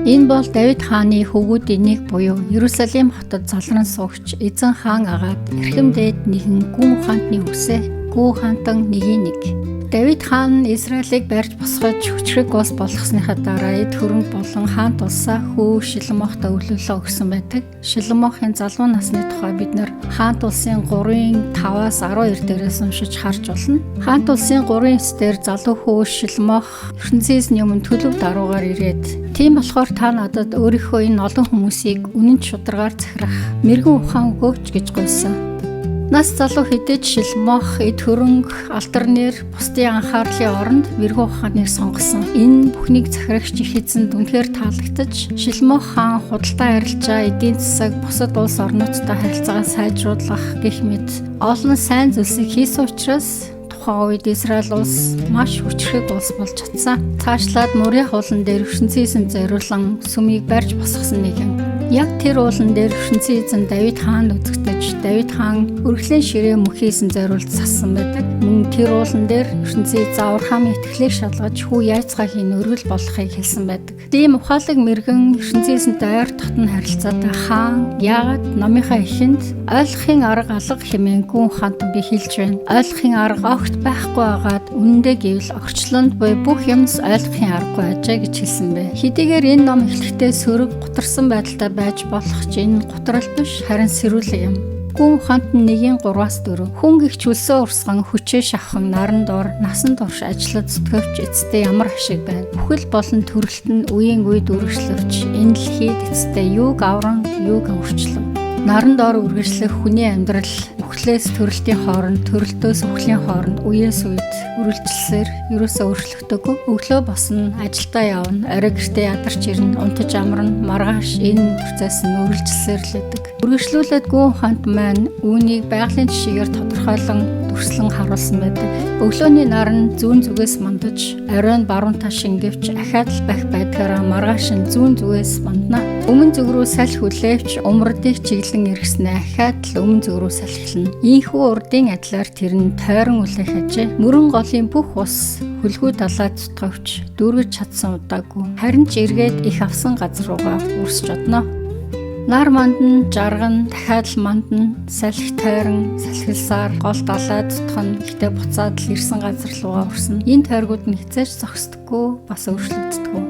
Энэ бол Давид хааны хөвгүүдийн нэг буюу Иерусалим хотод залран суугч эзэн хаан агаад эрхэм дээд нэгэн гүн ухаантны үсэ гүн ухаантан нэгийн нэг. Давид хаан нь Израилийг барьж босгож хүчрэг улс болгосныхаа дараа эд хөрөнгө болон хаант улсаа хүү Шилмохтой өвлөлөө өгсөн байдаг. Шилмохын залуу насны тухай бид нар хаант улсын 3-ын 5-аас 12 дээрээс уншиж харж болно. Хаант улсын 3-ын 9 дээр залуу хүү Шилмох ертөнцийн эзний өмнө төлөв даруугаар ирээд, тийм болохоор та надад өөрийнхөө энэ олон хүмүүсийг үнэн шударгаар захирах мэрэгэн ухаан өгөөч гэж гуйсан. Нас залуу хэдий ч Шилмох эд хөрөнгө, алдар нэр, бусдын анхаарлын оронд мэрэгэн ухааныг сонгосон. Энэ бүхнийг захирагч их эзэнд үнэхээр таалагдаж, Шилмох хаан худалдаа арилжаа, эдийн засаг, бусад улс орнуудтай харилцаагаа сайжруулах гэх мэт олон сайн зүйлсийг хийсэн учраас тухайн үед Израиль улс маш хүчрхэг улс болж чадсан. Цаашлаад Мория уулан дээр ертөнцийн эзэнд зориулан сүмийг барьж босгосон нэгэн. Яг тэр уулан дээр ертөнцийн эзэн Давид хаанд үзэгдэж, Давид хаан өргөлийн ширээ мөхийсэн зориулж зассан байдаг. Мөн тэр уулан дээр ертөнцийн эзэн Авраамийн итгэлийг шалгаж хүү яйцгаагийн өргөл болохыг хэлсэн байдаг. Тийм ухаалаг мэрэгэн ертөнцийн эзэнтэй ойр дотн харилцаатай хаан яагаад номынхаа эхэнд ойлгохын арга алга хэмээн гүн ухаантан би хэлж байна. Ойлгохын арга огт байхгүй байгаад үнэндээ гэвэл орчлонд буй бүх юмс ойлгохын аргагүй ажээ гэж хэлсэн бэ. Хэдийгээр энэ ном эхлэхдээ сөрөг гутарсан байдалтай байж болох ч энэ гутрал биш, харин сэрүүлэг юм. Гүн ухаант нь 1-ийн 3-аас 4. Хүн гих чөлсөө урсган хүчээ шавхан наран дор насан турш ажиллаж зүтгэвч эцэстээ ямар ашиг байна. Бүхэл болон төрөлт нь үеийн үед үргэлжлэвч энэ дэлхийд эцэстээ юуг авран юуг өөрчлөв. Наран дор үргэлжлэх хүний амьдрал үхлээс төрөлтийн хооронд, төрөлтөөс үхлийн хооронд үеэс үед үргэлжилсээр ерөөсөө өөрчлөгдөөгүй. Өглөө босно, ажилдаа явна, орой гэртээ ядарч ирнэ, унтаж амарна, маргааш энэ процесс нь үргэлжилсээр л байдаг. Үргэлжлүүлээд гүн ухаант маань үүнийг байгалийн жишээгээр тодорхойлон дүрслэн харуулсан байдаг. Өглөөний нар нь зүүн зүгээс мандаж, оройн баруун тал шингэвч ахиад л бах байдгаараа маргааш нь зүүн зүгээс мандана. Өмнө зүг рүү салхи хүлээвч умардыг чиглэн эргэснээ ахиад л өмнө зүг рүү салхилна. Ийхүү урдын адилаар тэр нь тойрон үлээх ажээ. Мөрөн голын бүх ус хөлгүү далаад цутгавч дүүргэж чадсан удаагүй. Харин ч эргээд их авсан газар руугаа үрсэж одно. Нар мандна, жаргана, дахиад л мандна, салхи тойрон, салхилсаар гол далаад цутгана, гэхдээ буцаад л ирсэн газар руугаа урсна. Энэ тойргууд нь хэзээ ч зогсдоггүй, бас өөрчлөгддөггүй.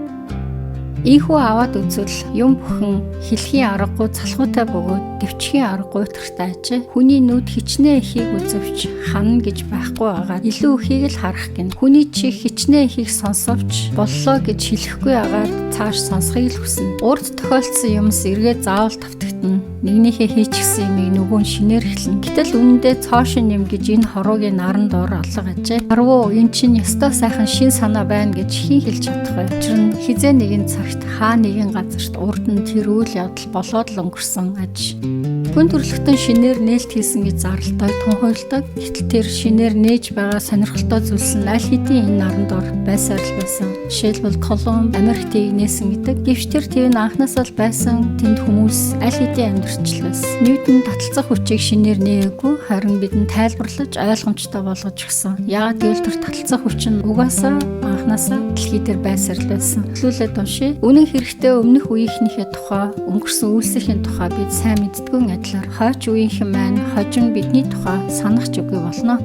Ийхүү аваад үзвэл юм бүхэн хэлхийн аргагүй залхуутай бөгөөд дэвчхийн аргагүй утгартай ажээ. Хүний нүд хичнээн ихийг үзэвч хана гэж байхгүй байгаад илүү ихийг л харах гин. Хүний чих хичнээн ихийг сонсовч боллоо гэж хэлэхгүй байгаад цааш сонсохыг л хүснэ. Урд тохиолдсон юмс эргээд заавал тавтагтана. Нэгнийхээ хийчихсэн юмыг нөгөө нь шинээр эхэлнэ. Гэтэл үнэндээ цоошин юм гэж энэ хороогийн наран дор алга ажээ. Харвуу эн чинь ёстой сайхан шин санаа байна гэж хэн хэлж чадах вэ? Учир нь хэзээ нэгэн цагт хаа нэгэн газарт урд нь тэр үйл явдал болоод л өнгөрсөн аж. Хүн төрөлхтөн шинээр нээлт хийсэн гэж зарлалтай тунхагладаг. Гэтэл тэр шинээр нээж байгаа сонирхолтой зүйлс нь аль хэдийн энэ наран дор байсаар л байсан. Жишээлбэл Колумб Америктийг нээсэн гэдэг. Гэвч тэр төв нь анхнаасаа л байсан. Тэнд хүмүүс аль хэдийн амьдарч л байсан. Ньютон таталцах хүчийг шинээр нээгээгүй, харин бидэнд тайлбарлаж ойлгомжтой болгож өгсөн. Яагаад гэвэл тэр таталцах хүч нь угаасаа анхнаасаа дэлхий дээр байсаар л байсан. Төлөөлөд уншия. Үнэн хэрэгтээ өмнөх үеийнхнийхээ тухай, өнгөрсөн үйлсийн тухай бид сайн мэддэггүй адилаар хойч үеийнхэн маань хожим бидний тухай санах ч үгүй болно.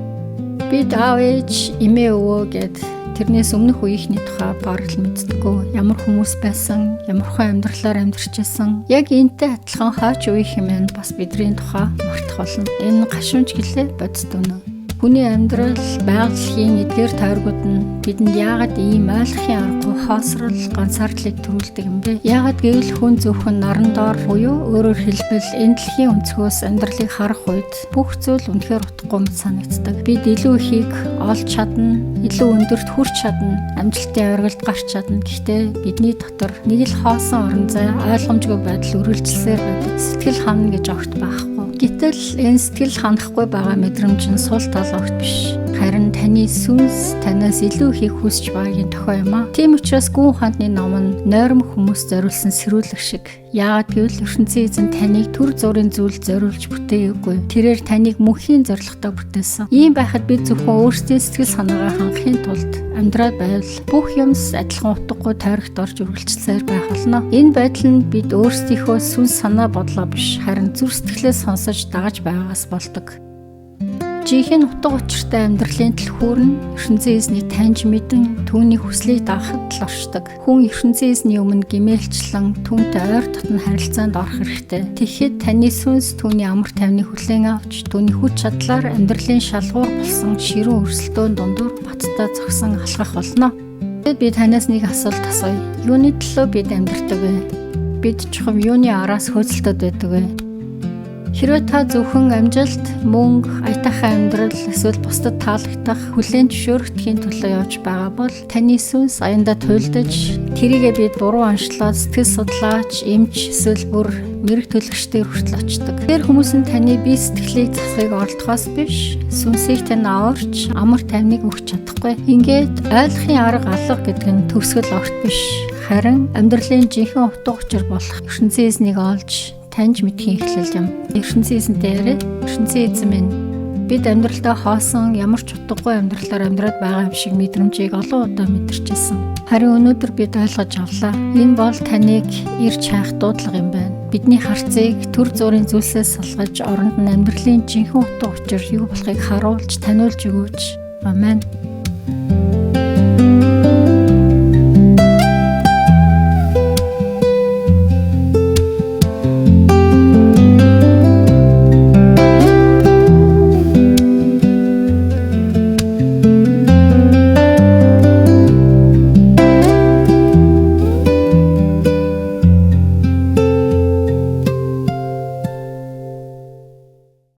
Бид аав ээж, эмээ өвөө гэд тэрнээс өмнөх үеийнхний тухай бараг л мэддэггүй. Ямар хүмүүс байсан, ямар хүн амьдралаар амьдарч байсан. Яг энтэй адилхан хойч үеийнхэн маань бас бидний тухай мартах болно. Энэ гашуунч гэлээ бодит үнэн. Хүний амьдрал, байгалийн эдгээр тойргууд нь бидэнд яагаад ийм ойлгохын аргагүй хоосрол, ганцаардлыг төрүүлдэг юм бэ? Яагаад гэвэл хүн зөвхөн наран доор буюу өөрөөр хэлбэл энэ дэлхийн өнцгөөс амьдралыг харах үед бүх зүйл үнэхээр утгагүй мэт санагддаг. Бид илүү ихийг олж чадна, илүү өндөрт хүрч чадна, амжилтын оргилд гарч чадна. Гэхдээ бидний дотор нэг л хоосон орон зай, ойлгомжгүй байдал үргэлжилсээр байдаг. Сэтгэл ханана гэж огт байхгүй. Гэтэл энэ сэтгэл ханахгүй байгаа мэдрэмж нь сул тал огт биш. Харин таны сүнс танаас илүү ихийг хүсч байгаагийн тохио юм аа. Тийм учраас гүн ухаантны ном нь нойром хүмүүс зориулсан сэрүүлэг шиг. Яагаад гэвэл ертөнцийн эзэн таныг төр зүрийн зүйл зориулж бүтээгээгүй. Тэрээр таныг мөнхийн зорилготой бүтээсэн. Ийм байхад бид зөвхөн өөрсдийн сэтгэл санаагаа хангахын тулд амьдраад байвал бүх юмс адилхан утгагүй тойрогт орж үргэлжилсээр байх болно. Энэ байдал нь бид өөрсдийнхөө сүнс санаа бодлоо биш, харин зүрх сэтгэлээ сонсож дагаж байгаагаас болдог. Жинхэнэ утга учиртай амьдралын түлхүүр нь ертөнцийн эзнийг таньж мэдэн түүний хүслийг дагахад л оршдог. Хүн ертөнцийн эзний өмнө гимээлчлэн түүнтэй ойр дотно харилцаанд орох хэрэгтэй. Тэгэхэд таны сүнс түүний амар тайвныг хүлээн авч түүний хүч чадлаар амьдралын шалгуур болсон ширүүн өрсөлдөөн дундуур баттай зогсон алхах болно. Тэгэд би танаас нэг асуулт асууя. Юуны төлөө бид амьдардаг вэ? Бид чухам юуны араас хөөцөлдөд байдаг вэ? Хэрвээ та зөвхөн амжилт, мөнгө, аятайхан амьдрал эсвэл бусдад таалагдах, хүлээн зөвшөөрөгдөхийн төлөө явж байгаа бол таны сүнс аяндаа туйлдаж, тэрийгээ бид буруу онцлоод сэтгэл судлаач, эмч эсвэл бүр мэрэг төлөгчдөр хүртэл очдог. Тэр хүмүүс нь таны бие сэтгэлийг засахыг оролдохоос биш, сүнсийг тань аварч, амар тайвныг өгч чадахгүй. Ингээд ойлгохын арга алга гэдэг нь төгсгөл огт биш. Харин амьдралын жинхэнэ утга учир болох ертөнцийн эзнийг олж таньж мэдхийн эхлэл юм. Ертөнцийн эзэнтэй яриа. Ертөнцийн эзэн минь, бид амьдралдаа хоосон ямар ч утгагүй амьдралаар амьдраад байгаа юм шиг мэдрэмжийг олон удаа мэдэрчээсэн. Харин өнөөдөр бид ойлгож авлаа. Энэ бол таныг ирж хайх дуудлага юм байна. Бидний харцыг төр зүрийн зүйлсээс салгаж оронд нь амьдралын жинхэнэ утга учир юу болохыг харуулж таниулж өгөөч. Амен.